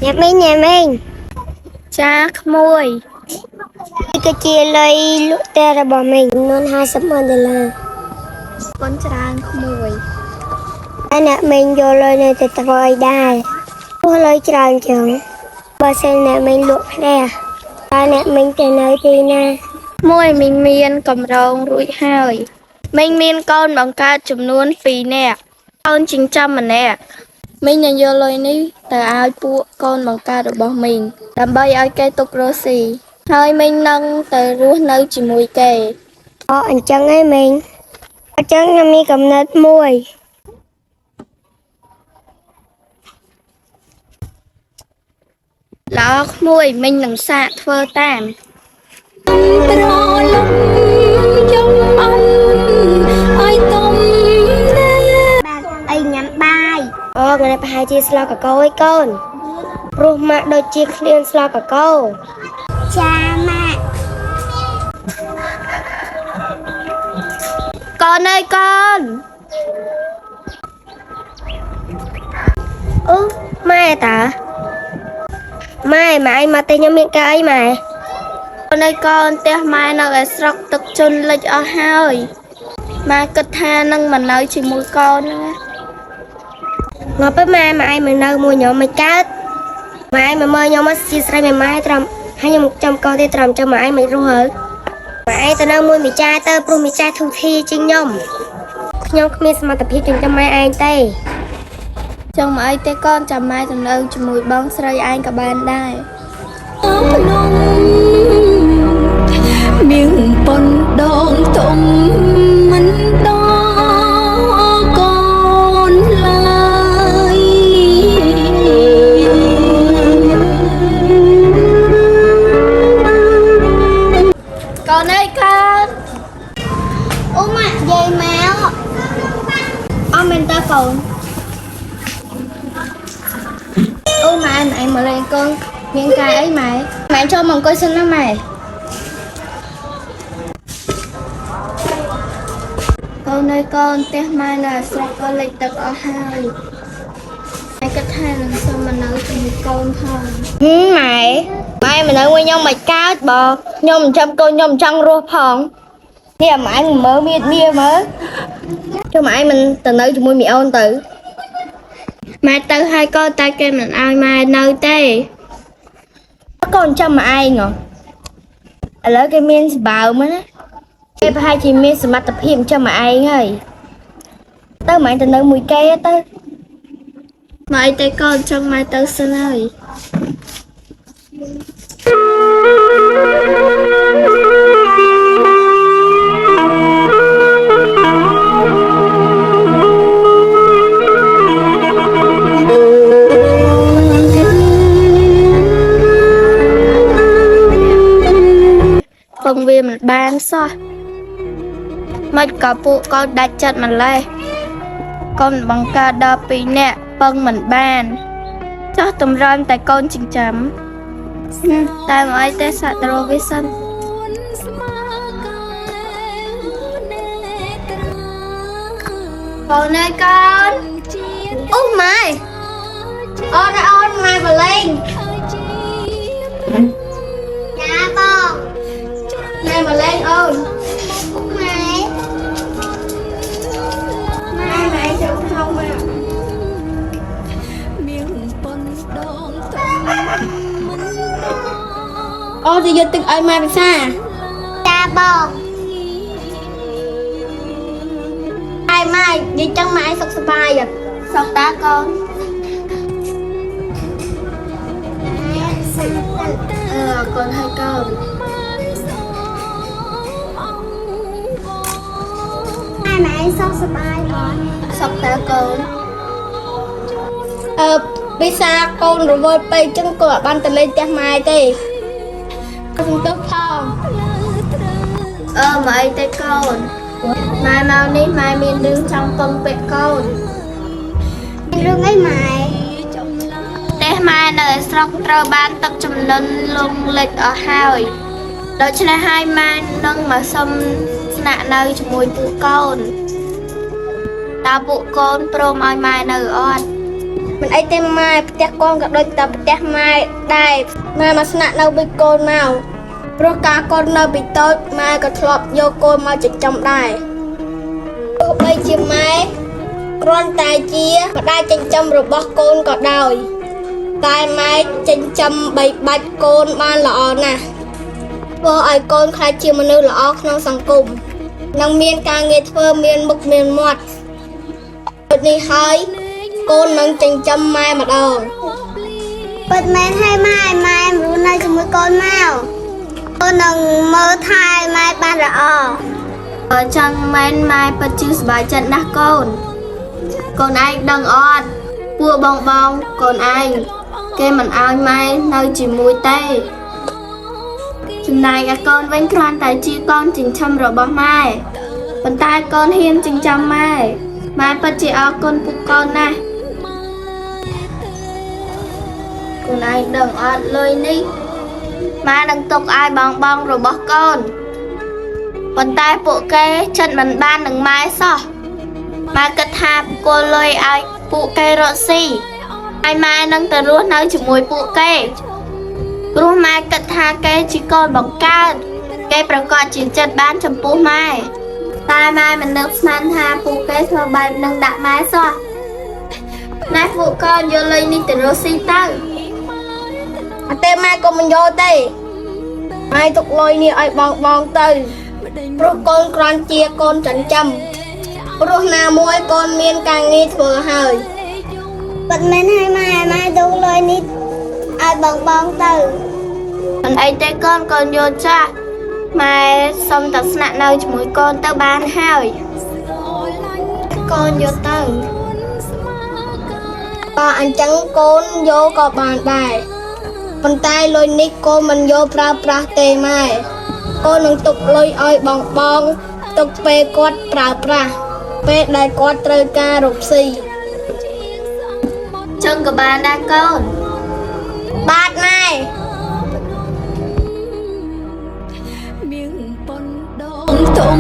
អ្នកមីងអ្នកមីង ចាក្មួយ នេះគឺជាលុយលក់ផ្ទះរបស់មីងចំនួន50ម៉ឺនដុល្លារ កូនច្រើនក្មួយ តែអ្នកមីងយកលុយនៅទៅធ្វើអីដែរព្រោះលុយច្រើនចឹងបើសិនអ្នកមីងលក់ផ្ទះតើអ្នកមីងទៅនៅទីណា ក្មួយមីងមានកម្រងរួចហើយមីងមានកូនបង្កើតចំនួន2នាក់កូនចិញ្ចឹមម្នាក់មីងនឹងយកលុយនេះទៅឲ្យពួកកូនបង្កើតរបស់មីងដើម្បីឲ្យគេទុករស់ស៊ីហើយមីងនឹងទៅរស់នៅជាមួយគេ អូអញ្ចឹងឯងមីងអញ្ចឹងខ្ញុំមានកំណត់មួយ ល្អក្មួយមីងនឹងសាកធ្វើតាម ត្រលំយំអំឲ្យទុំណែ បាទអីញ៉ាំបាយអូថ្ងៃនេះប្រហែលជាស្លកកោឯកូនព្រោះម៉ាក់ដូចជាឃ្លានស្លកកោចាម៉ាក់ កូនអើយកូន អូម៉ែតាម៉ែម៉ែឯងមកទេខ្ញុំមានការអីម៉ែ កូនអើយកូនផ្ទះម៉ែនៅឯស្រុកទឹកជន់លិចអស់ហើយម៉ែគិតថានឹងមិននៅជាមួយកូនហ្នឹងណា ងាប់ទៅម៉ែម៉ែឯងមិននៅមួយខ្ញុំមិនកើតម៉ែឯងមកមើលខ្ញុំមកជាស្រីម៉ែម៉ែត្រឹមហើយខ្ញុំចាំកូនទេត្រឹមចាំម៉ែឯងមិនរស់ហើយម៉ែឯងទៅនៅមួយមីចាទៅព្រោះមីចាធូធាជាងខ្ញុំខ្ញុំគ្មានសមត្ថភាពចិញ្ចឹមម៉ែឯងទេ ចឹងមកអីទេកូនចាំម៉ែទៅនៅជាមួយបងស្រីឯងក៏បានដែរ ភ្នំមៀងប៉ុនដងទុំមិនដល់កូនឡើយក ូនអើយកូន អូម៉ាក់យាយមក អត់មែនតើកូនអូម៉ែឯងមកលេងកូនមានកាយអីម៉ែម៉ែចូលមកអង្គុយសិនណាម៉ែកូនអើយកូនផ្ទះម៉ែនៅស្រុកក៏លិចទឹកអស់ហើយម៉ែគិតថានឹងសុំមកនៅជាមួយកូនផង ម៉ែម៉ែមកនៅមួយខ្ញុំមិនកើតបើខ្ញុំមិនចាំកូនខ្ញុំចង់រស់ផងនេះម៉ែមើលមៀតមៀមើលចុះម៉ែមិនទៅនៅជាមួយមីអូនទៅ ម៉ែទៅហើយកូនតែគេមិនឲ្យម៉ែនៅទេ កូនចាំម៉ែឯងហ៎ឥឡូវគេមានស្បើមណាគេប្រហែលជាមានសមត្ថភាពចាំម៉ែឯងហើយទៅម៉ែទៅនៅមួយគេទៅ ម៉ែទៅកូនចង់ម៉ែទៅសិនហើយពងវាមិនបានសោះមិនក៏ពួកកូនដាច់ចិត្តម្លេះកូនបង្កើតដល់ពីរនាក់ពឹងមិនបានចោះតម្រាំតែកូនចិញ្ចឹមតែមកអីទេសត្វរវាសិន ស្មើកែវនេត្រា កូនអើយកូន ជា អូម៉ែអូនអូនម៉ែបលេង ហើយជា ចាបង ម៉ែបលេងអូន ម៉ែ ម៉ែម៉ែចូលក្នុងមក មៀងប៉ុនដងទុំមិនដល់ អូនទៅយកទឹកឲ្យម៉ែពិសា ចាបង ម៉ែម៉ែនិយាយចឹងម៉ែសុខសប្បាយអត់ សុខតាកូនអឺកូនហើយកូន ម៉ែម៉ែសុខសប្បាយអត់ សុខតាកូន អឺពិសាកូនរវល់ពេកចឹងកូនអត់បានទៅលេងផ្ទះម៉ែទេកូនសុំទោសផង អឺមកអីទេកូនម៉ែមកនេះម៉ែមានរឿងចង់ពឹងពាក់កូន មានរឿងអីម៉ែ ផ្ទះម៉ែនៅឯស្រុកត្រូវបានទឹកជំនន់លង់លិចអស់ហើយដូច្នេះហើយម៉ែនឹងមកសុំស្នាក់នៅជាមួយពួកកូនតើពួកកូនព្រមឲ្យម៉ែនៅអត់ មិនអីទេម៉ែផ្ទះកូនក៏ដូចតែផ្ទះម៉ែដែរម៉ែមកស្នាក់នៅវិញកូនមកព្រោះការកូននៅពីតូចម៉ែក៏ធ្លាប់យកកូនមកចិញ្ចឹមដែរទោះបីជាម៉ែគ្រាន់តែជាម្ដាយចិញ្ចឹមរបស់កូនក៏ដោយ តែម៉ែចិញ្ចឹមបីបាច់កូនបានល្អណាស់ធ្វើឲ្យកូនក្លាយជាមនុស្សល្អក្នុងសង្គមនិងមានការងារធ្វើមានមុខមានមាត់ដូចនេះហើយកូននឹងចិញ្ចឹមម៉ែម្ដង ពិតមែនហើយម៉ែម៉ែមករស់នៅជាមួយកូនមកកូននឹងមើលថែម៉ែបានល្អ បើចង់មែនម៉ែពិតជាសប្បាយចិត្តណាស់កូន កូនឯងដឹងអត់ពួកបងបងកូនឯងគេមិនអោយម៉ែនៅជាមួយទេចំណែកឯកូនវិញគ្រាន់តែជាកូនចិញ្ចឹមរបស់ម៉ែប៉ុន្តែកូនហ៊ានចិញ្ចឹមម៉ែម៉ែពិតជាអរគុណពួកកូនណាស់កូនឯងដឹងអត់លុយនេះម៉ែនឹងទុកឲ្យបងបងរបស់កូន ប៉ុន្តែពួកគេចិត្តមិនបាននឹងម៉ែសោះម៉ែគិតថាគល់លុយឲ្យពួកគេរកស៊ីហើយម៉ែនឹងទៅរស់នៅជាមួយពួកគេព្រោះម៉ែគិតថាគេជាកូនបង្កើតគេប្រកាសជាចិត្តបានចំពោះម៉ែតែម៉ែមិននឹកស្មានថាពួកគេធ្វើបែបនឹងដាក់ម៉ែសោះណែពួកកូនយកលុយនេះទៅរកស៊ីទៅ អត់ទេម៉ែក៏មិនយកទេម៉ែទុកលុយនេះឲ្យបងបងទៅព្រោះកូនគ្រាន់ជាកូនចិញ្ចឹមព្រោះណាមួយកូនមានការងារធ្វើហើយ ពិតមែនហើយម៉ែម៉ែដូរលុយនេះឲ្យបងបងទៅ មិនអីទេកូនកូនយល់ចាស់ម៉ែសុំតែស្នាក់នៅជាមួយកូនទៅបានហើយ កូនយកទៅ បើអញ្ចឹងកូនយកក៏បានដែរប៉ុន្តែលុយនេះកូនមិនយកប្រើប្រាស់ទេម៉ែកូននឹងទុកលុយឲ្យបងបងទុកពេលគាត់ប្រើប្រាស់ពេលដែលគាត់ត្រូវការរកស៊ី ចឹងក៏បានដែរកូន បាទម៉ែ មៀងប៉ុនដងទុំ